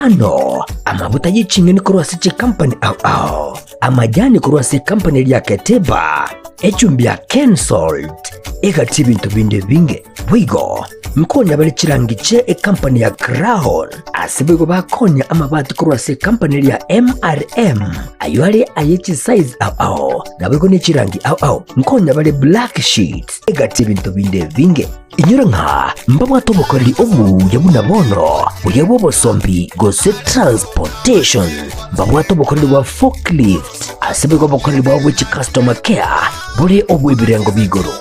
Ano amaguta ye ching'eni korwa ase chikampani ao ao, amajani korwa ase ekampani eria ya Keteba, echumbi ya Kensalt, egati ebinto binde ebinge. Boigo nkonya bare chirangi chie ekampani ya Crown, ase boigo bakonya amabati korwa ase ekampani eria ya MRM, ayio are aye chisize ao ao, naboigo ne chirangi ao ao. Nkonya bare black sheets, egati ebinto binde ebinge. Inyora ng'a mbabwate obokoreri obuya buna bono, buya bw'obosombi gose transportation. Mbabwate obokoreri bwa forklift, ase boigo obokoreri bwabo bwe chicustomer care bore obw'ebirengo b'igoro.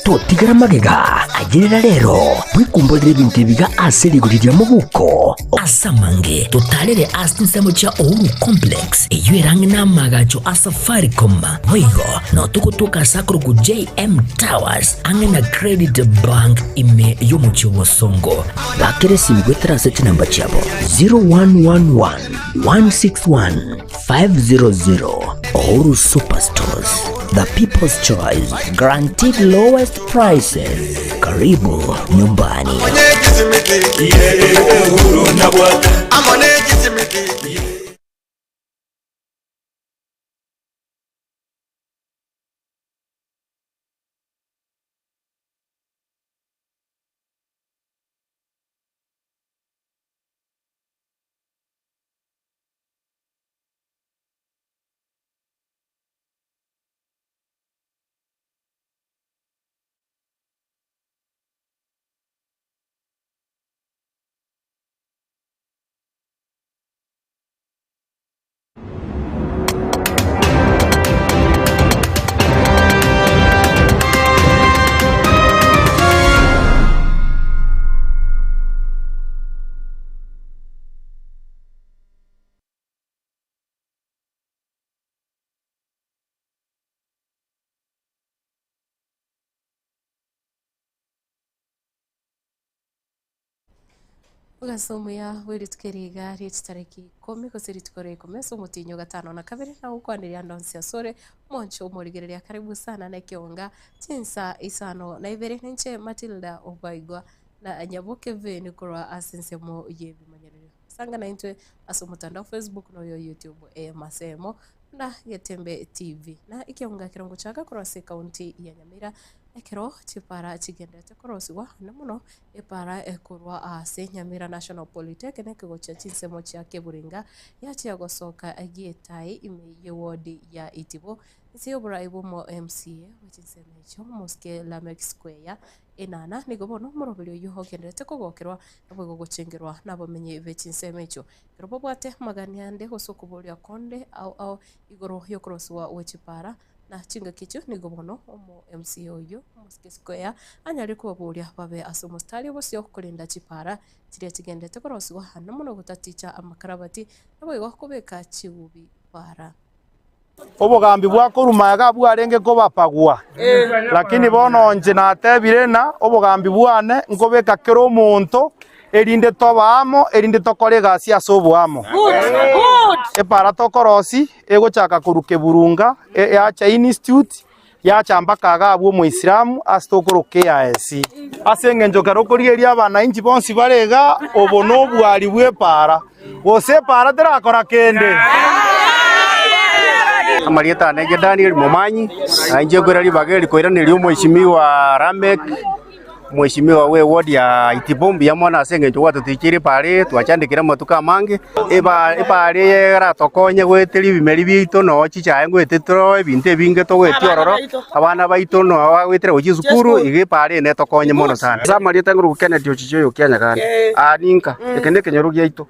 Totigera magega, ayerera rero, bwekumborere ebinto ebiga ase rigori ria mobuko. Ase amange, totarere ase chinsemo chia Uhuru Complex, eyio ere ang'e n'amaagacho a Safaricom. Boigo notogotoka ase akorokwa JM Towers ang'e na Credit Bank ime y'omochie o Bosongo. Bakera esimi goetera ase chinamba chiabo 0111 161 500. Uhuru Superstores, the people's choice, guaranteed lowest prices. Karibu nyumbani. Ogase omuya bwe rituko eri iga rie chitariki ikomi gose rituko ria ikomi ase omotienyi o gatano na kabere, nagokwaneria ande onsi asore, omonche omorigereria karibu sana na ekeonga chinsa isano na ibere, ninche Matilda Obaigwa na Nyaboke Vane korwa ase ensemo y'ebimanyererio. Sanga naintwe ase omotandao Facebook na oyo YouTube ey'Emasemo na Getembe TV. Na ekeonga ekero ngochaka korwa ase ekaunti ya Nyamira, ekero chipara chigenderete korosigwa na mono Epaara ekorwa aase Nyamira National Polytechnic gochia chinsemo chia Keburinga yachia gosoka gi'etai ime y'ewodi ya Itibo inse y'oborai bw'omo MCA bwe chinsemo echio Mosike Lameck Square Enana nigo bono omoroberi oyio ogenderete kogokerwa naboigo gochengerwa nabamenyi be chinsemo echio ekero babwate amagani ande gose okoboria konde ao ao igoro y'okorosiwa gwe chipaara Na chingaki echio nigo bono omo MCA oyio omosike Square anyare kobaboria babe ase omostari obosio korenda chipaara chiria chigenderete korosigwa amo mono gotaticha amakarabati naboigo kobeka chigubi paara. Obogambi bwa korwa magega bwarenge kobapagwa, lakini bono inche natebire ng'a obogambi bwane nkobeka kera omonto, erinde tobe amo, erinde tokore egasi ase oboamo. Epaara tokorosia Egochaka korwa keburunga yacha institute, yacha mpaka iga abwo omoislamu ase tokoroka eaesi. Ase engencho ekero okorigereria abanainchi bonsi bare iga, obo nobwari bw'epaara, gose epaara terakora kende. Amarieta ane inche Daniel Momanyi, na inche nkoira ribaga eri koiraneria omweshimiwa Lameck. Mweshimiwa bwe ward ya Itibo mbuya mono ase engencho gwatoticheire epaara eye twachandekire amatuko amange, eba epaara eye eratokonye goeteria ebimeri biaito noo chichae ngoete toroe ebinto ebinge togoetia ororo, abana baito noo bagoetera gochia esukuru, iga epaara eye netokonye mono sana. Ase amarieta ngorokwa Kennedy Ochichi oyo okia Nyaganda, aa ninka, eke ne ekenyoro giaito.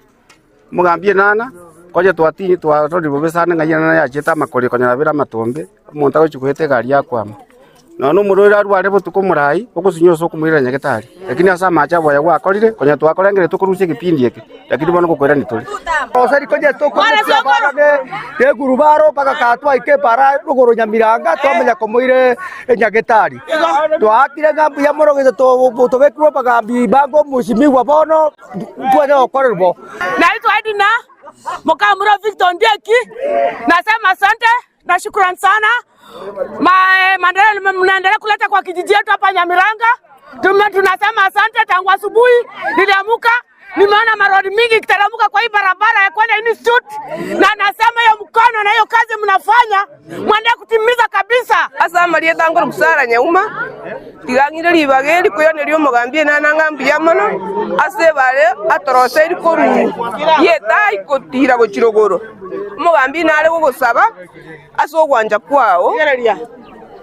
Omogambi enana, konya twati twarorire bobe sana ng'a enana yachiete amakori konyora bire amatombe, omonto agochia goeta egari yakwama. Nonya na omorwaire arware botuko omorai, ogosunywa ase okomoirera nyagetari, lakini ase amache abo aya gwakorire, konya twakorengereria tokorusia egepindi eke, lakini bono ngokoirania tore. Gose konya tokorusia abana ne egurubaro mpaka kaa twaika epara rogoro Nyamiranga twamanya komoira enyagetari. Twaakire ng'a mbuya mono gose tobekirwe omogambi bange omosimigwa bono. Ntware gokorerwa bo. Naitwa Edna Mukamura Victor Ondieki, nasema asante na shukrani sana. Ma, maendeleo mnaendelea kuleta kwa kijiji yetu hapa Nyamiranga. Tume, tunasema asante tangu asubuhi niliamuka. Nimeona marori mingi ikiteremka kwa hii barabara ya kwenda institute, na nasema hiyo mkono na hiyo kazi mnafanya mwende kutimiza kabisa. Ase amarieta nkore Sara Nyauma, tiga ng'ire ribaga eri koiraneria omogambi enana ng'a mbuya mono ase ebare atoroseiri korwa y'etai gotiira gochia rogoro. Omogambi nare gogosaba ase ogwancha kwao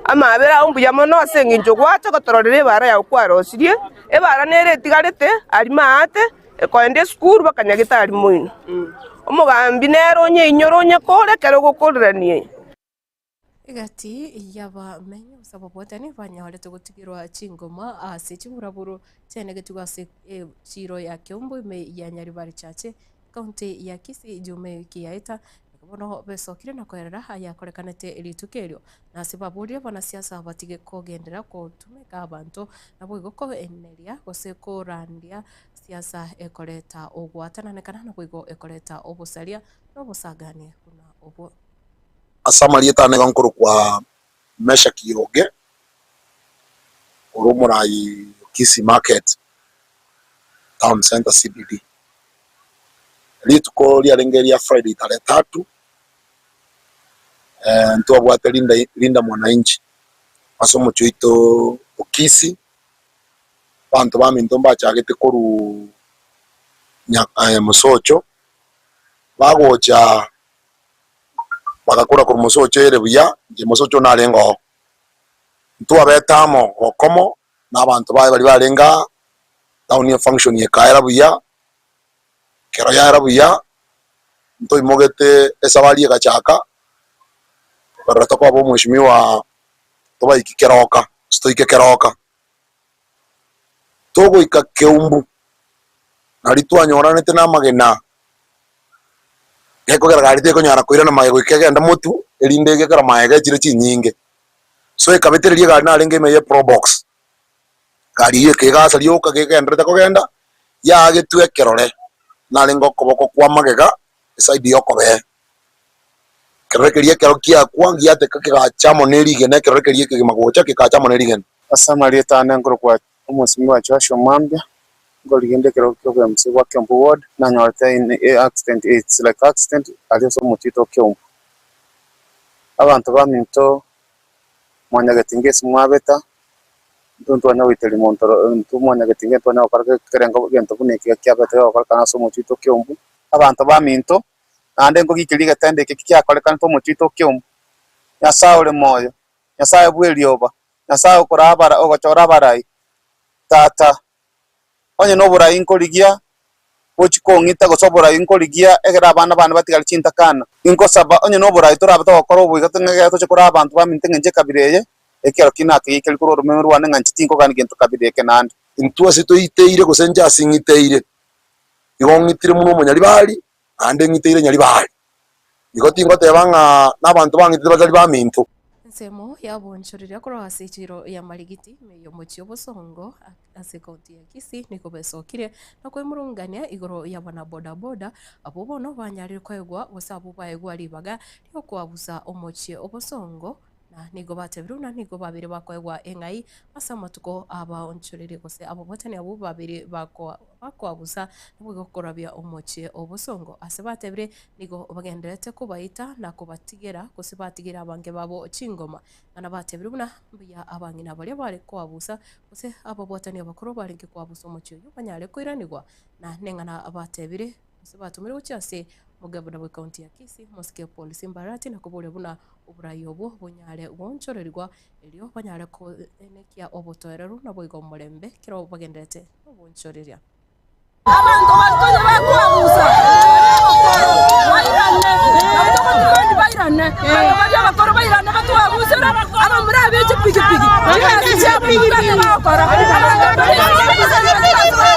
amaabera ao mbuya mono ase engencho gwacha gotororera ebara yao kwarosirie, ebara nere etigarete aria maate ekoenda esukuru mpaka nyagetari moino. Omogambi nere onyeinyore onyekore ekero ogokorerania. Egati y'abamenyi gose ababwatani banyorete gotigerwa chingoma ase chiburaburu chianegetigwe ase echiro ya Kiambu ime ya Nyaribari Chache, ekaunti ya Kisii ejuma ewiki yaeta. Nigo bono besokire na koerera ayakorekanete rituko erio, na ase baborire abanasiasa batige kogenderera gotumeka abanto naboigo koeneria gose korandia siasa ekoreta ogwatananekana naboigo ekoreta obosaria na obosagani buna obwo. Ase amarieta ane iga nkorokwa Meshack Oge, ore omoraai o Kisii Market, Town Centre CBD. Rituko riarenge ria Friday tarehe tatu, ntwabwate Linda Linda Mwananchi ase omochie oito o Kisii, abanto baminto mbachagete korwa nya Mosocho, bagocha Bagakora korwa mosocho ere buya, inche mosocho narenge oo. Ntwabete amo okomo na abanto baye baria barenge aa, town efunction ekaera buya, ekero yaera buya, ntoimogete esabari egachaka, korora tokoba omweshimiwa tobaiki keroka, gose toike keroka. Togoika keumbu, nario twanyoranete namagena, gekogera gari tekonyara koirana magega goika egende motwe, erinde egekero magega echire chinyinge. So ekabetereria egari narenge ime ye probox, egari eyio ekegasa rioka gegenderete kogenda, yaagetwe ekerore, narenge okoboko kwa magega eside ya okobee. Ekerore keria ekero kiakwa giateka kegacha amo ne rigena, ekerore keria ekegima gocha kekacha amo ne rigena. Ase amarieta ane nkorokwa omosimi Joshua Mwambia, nkorigia inde ekerogo kia obwemusi bwa Kiambu ward, nanyorete in accident it's like accident aria ase omochie oito o Kiambu. Abanto baminto mwanyagetinga ase mwabeta, intwe ntwanya goiteria monto oro intwe mwanyagetinga ntwanya gokora ekerengo egento buna eke kiabete gegokorekana ase omochie oito o Kiambu. Abanto baminto naende nkogiikeria egetendo eke giakorekanete omochie oito o Kiambu. Nyasae ore moyo, Nyasae bw'erioba, Nyasae okoraa abara ogochora abarai, Tata, onye noborai nkorigia gochia kong'ita gose oborai nkorigia ekero abana bane batigare chintakana, inkosaba onye noborai torabe togokora oboigo ng'a ekero toche koraa abanto baminto eng'encho ekabira eye, ekero ki nakegeikeria korwa oromeme rwane ng'a inche tinkogania gento kabira eke naende. Intwe ase toiteire gose inche ase ng'iteire, igo ng'itire buna omonyaribari, naende ng'iteire nyaribari. Igo tingoteba ng'a nabanto bang'itete batari baminto. Ensemo yabonchoreria korwa ase echiro ya Marigiti ime y'omochie o Bosongo ase ekaunti ya Kisii nigo besokire na kwemurungania igoro y'abanabodaboda abwo bono banyarire koegwa gose abwo baegwa ribaga riokoabusa omochie o Bosongo Na nigo batebire buna nigo babeire bakoegwa eng'ai ase amatuko abaonchoreria gose ababwatani abwo babere bakoabusa naboigo korabia omochie o bosongo. Ase batebire nigo bagendererete kobaita na kobatigera gose batigera abange babo chingoma. Ng'a nabatebire buna mbuya abang'ina baria bare koabusa gose ababwatani abakoro barenge koabusa omochie oyio banyare koiranigwa. Na neng'ana batebire gose batomire gochia ase omogabana bw'ecounty ya Kisii, omosike Paul Simbarati na koboria buna oborai obwo bonyare goonchorerigwa, erio banyare koenekia obotoereru naboigo omorembe ekero bagendererete noboonchoreria. Abanto baria konya bakoabusa bairane, nabo togotiga bairane, abanto baria abakoro bairane batwabusere, abamura abe chipigipigi, chigasi chiabo mbabwate bagokora, abanto baria chigasi bagokora,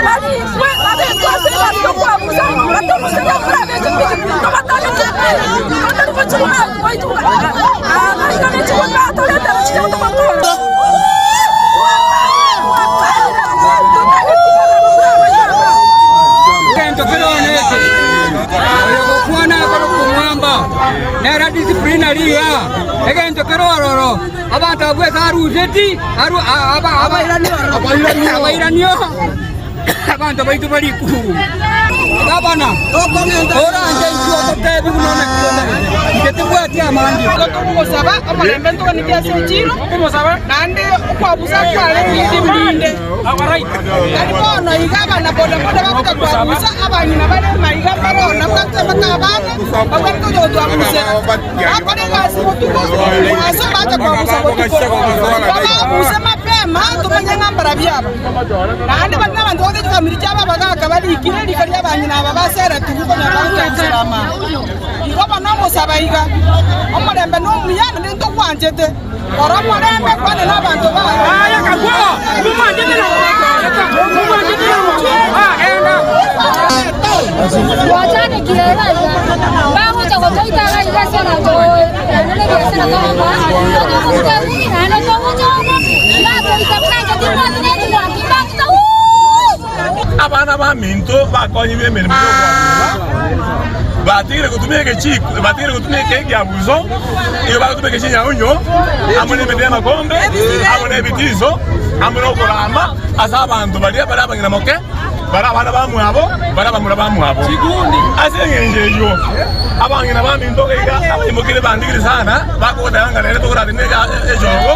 barikwe babekwe ase egasi yokwabusa, batobusere abamura abe chipigipigi tobatare Egento kere one eke, oyogokwana akore okomwamba, nere disciplinary iga. Egento kere ororo, abanto abwo ase aruseti, aru abairani oo. Abanto baito bare rikuru. Gabana, oranche intwe ototebi buna onaki tomerete, inche timbwati amange. Igo tokogosaba omorembe ntoganeti ase echiro, naende okwabusa kwarenge rinde. Tari bono iga abana bodaboda bagocha kwabusa, abang'ina bare maiga mbare oo nabwo batebete abana babwenerete gocha gotwabusera. Bakora egasi botuko, ase bacha kwabusa botuko. Bababuse mapema tomanye ng'a mbarabio aba. Naende baria nabanto bagocha chifamiri chiabo abagaaka barikire riko ri'abang'ina aba baseretigwe konyora bagocha amani. Igo bono ogosaba iga, omorembe nomuya naende ntogwanchete, kora omorembe kwane nabanto bao. Abana baminto bakonyigwe emeremo y'okoabusa, batigire gotumia egechiko, batigire gotumia ekiabuso, nigo bagotumia egechinyaunyio, amo nemete y'amakombe, amo nebitiso, amo nokorama ase abanto baria bare abang'ina moke, bare abana bamwabo, bare abamura bamwabo. Ase engencho eyio, abang'ina baminto iga abaimokire bandigire sana, bakogoteba ng'a nere tokoratine echogo,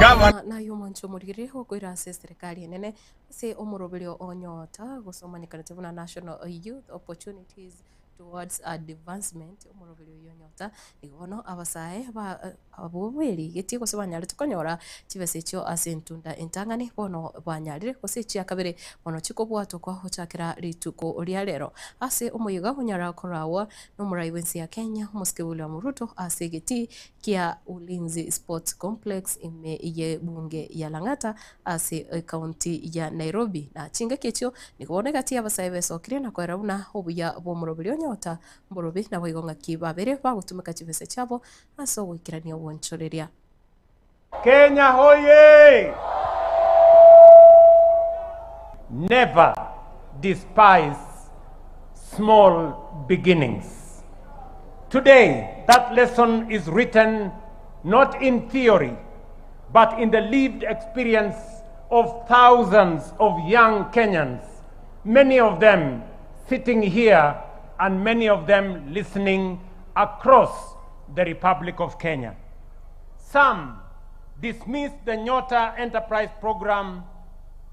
gavana. Naye omwanche omorigereria okoira ase eserekari enene ase omoroberio o Nyota gose omanyekanete buna National Youth Opportunities Towards Advancement omoroberio oyio o Nyota nigo bono abasae ba abwo berigetie gose banyarete konyora chibesa echio ase entunda entang'ani bono banyarire gose echia kabere bono chikobwatwa kwa gochakera rituko ria rero ase omoyega onyara koragwa nomorai bw'ense ya Kenya omosike William Ruto ase egetii kia Ulinzi Sports Complex ime y'ebunge ya Lang'ata ase ecounty ya Nairobi. Na chingaki echio nigo bono egati y'abasae besokirie na koera buna obuya bw'omoroberi o Nyota mborobi naboigo ng'aki babere bagotumeka chibesa chiabo ase ogoikerania ogwonchoreria. Kenya hoyee! Never despise small beginnings. Today, that lesson is written not in theory, but in the lived experience of thousands of young Kenyans, many of them sitting here and many of them listening across the Republic of Kenya. Some dismissed the Nyota Enterprise Program.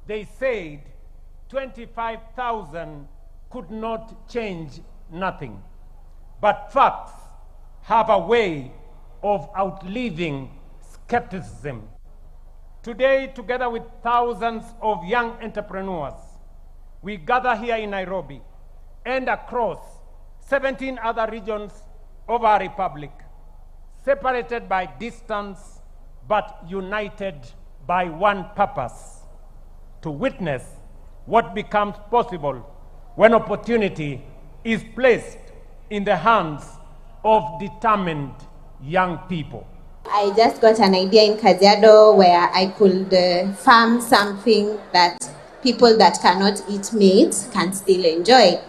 They said 25,000 could not change nothing. But facts have a way of outliving skepticism. Today, together with thousands of young entrepreneurs, we gather here in Nairobi and across 17 other regions of our republic, separated by distance but united by one purpose to witness what becomes possible when opportunity is placed in the hands of determined young people. I just got an idea in Kajiado where I could uh, farm something that people that cannot eat meat can still enjoy.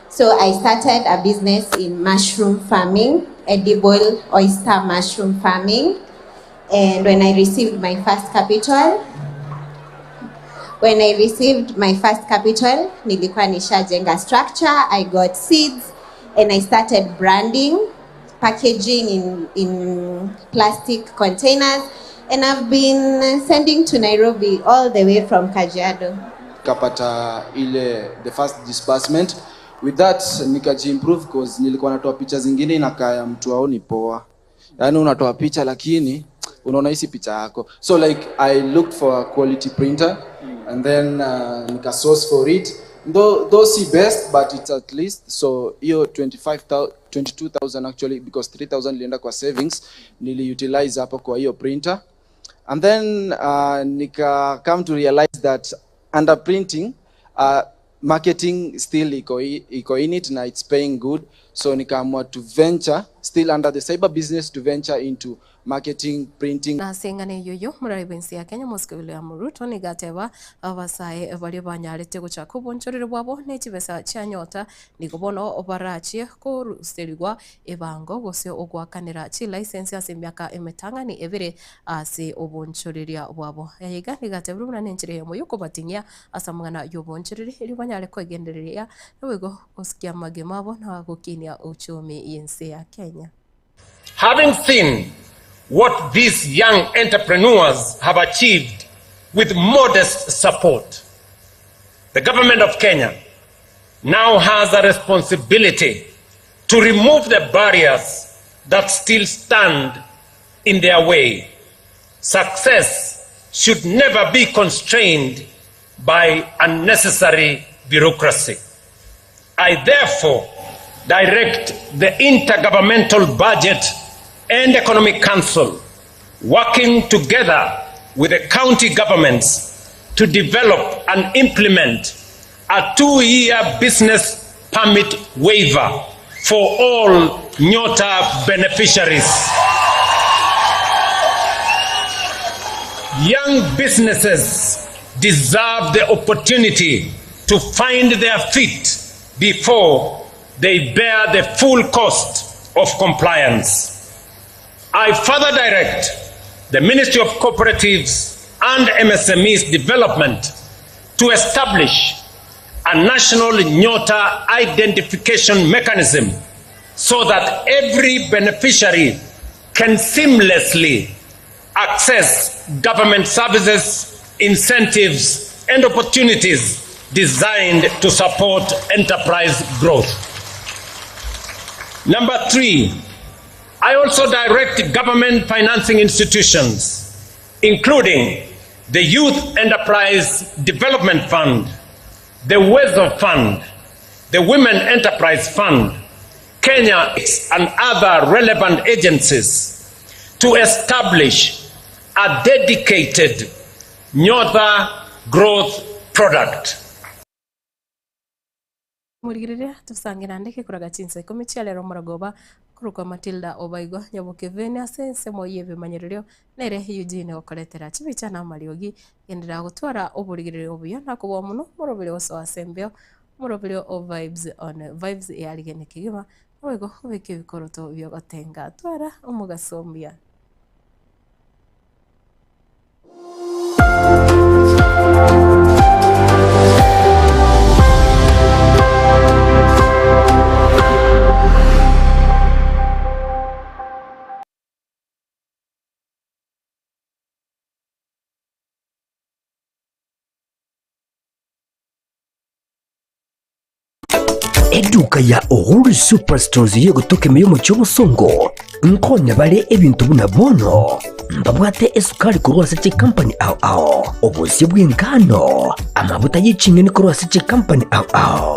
So I started a business in mushroom farming, edible oyster mushroom farming. And when I received my first capital, when I received my first capital, nilikuwa nishajenga structure, I got seeds and I started branding, packaging in, in plastic containers and I've been sending to Nairobi all the way from Kajiado. Kapata ile the first disbursement with that nikajiimprove cause nilikuwa natoa picha zingine inakaa ya mtu aoni poa yaani unatoa picha lakini unaona hisi picha yako so like i looked for a quality printer and then uh, nika source for it though, though si best but it's at least so hiyo 25000 22000 actually because 3000 ilienda kwa savings niliutilize hapo kwa hiyo printer and then uh, nika come to realize that under printing uh, marketing still iko, iko in it na it's paying good so nikaamua to venture still under the cyber business to venture into marketing, printing. Na ase eng'ana eyio eyio, omorari bw'ense ya Kenya Omosike William Ruto nigo ateba abasae baria banyarete gochaka obonchoreri bwabo ne chibesa chia nyota nigo bono barachie koruserigwa ebango gose ogoakanera chilicense ase emiaka emetang'ani ebere ase obonchoreria bwabo. Aya iga nigo atebire buna nenchera eyemo y'okobating'ia ase amang'ana y'obonchoreri erio banyare kwegendereria naboigo gosikia amagima abo na gokinia uchumi y'ense ya Kenya. Having seen what these young entrepreneurs have achieved with modest support, the government of Kenya now has a responsibility to remove the barriers that still stand in their way. Success should never be constrained by unnecessary bureaucracy. I therefore direct the Intergovernmental Budget and Economic Council, working together with the county governments, to develop and implement a two-year business permit waiver for all Nyota beneficiaries. Young businesses deserve the opportunity to find their feet before they bear the full cost of compliance. I further direct the Ministry of Cooperatives and MSMEs Development to establish a national Nyota identification mechanism so that every beneficiary can seamlessly access government services, incentives, and opportunities designed to support enterprise growth. Number three, I also direct government financing institutions, including the Youth Enterprise Development Fund, the Uwezo Fund, the Women Enterprise Fund, Kenya and other relevant agencies to establish a dedicated Nyota growth product. Morigereria tosange naende gekoraga chinsa ikomi chia rero omorogoba korokwa Matilda Obaigwa Nyabokevene ase ensemo y'ebimanyererio nere Eugene gokoretera chibicha na amariogi genderera gotwara oborigereria obuya na kobua mono omoroberi osoa ase embeo omoroberi o Vibes on Vibes yarigene kegima Naboigo obeke ebikoroto bi'ogotenga, twara omogaso omuya. Eduka ya Uhuru Superstores y'egotoka ime y'omochie obosongo nkonya bare ebinto buna bono mbabwate esukari korwa ase chikampani ao ao, obosie bw'engano, amabuta ye ching'eni korwa ase chikampani ao ao.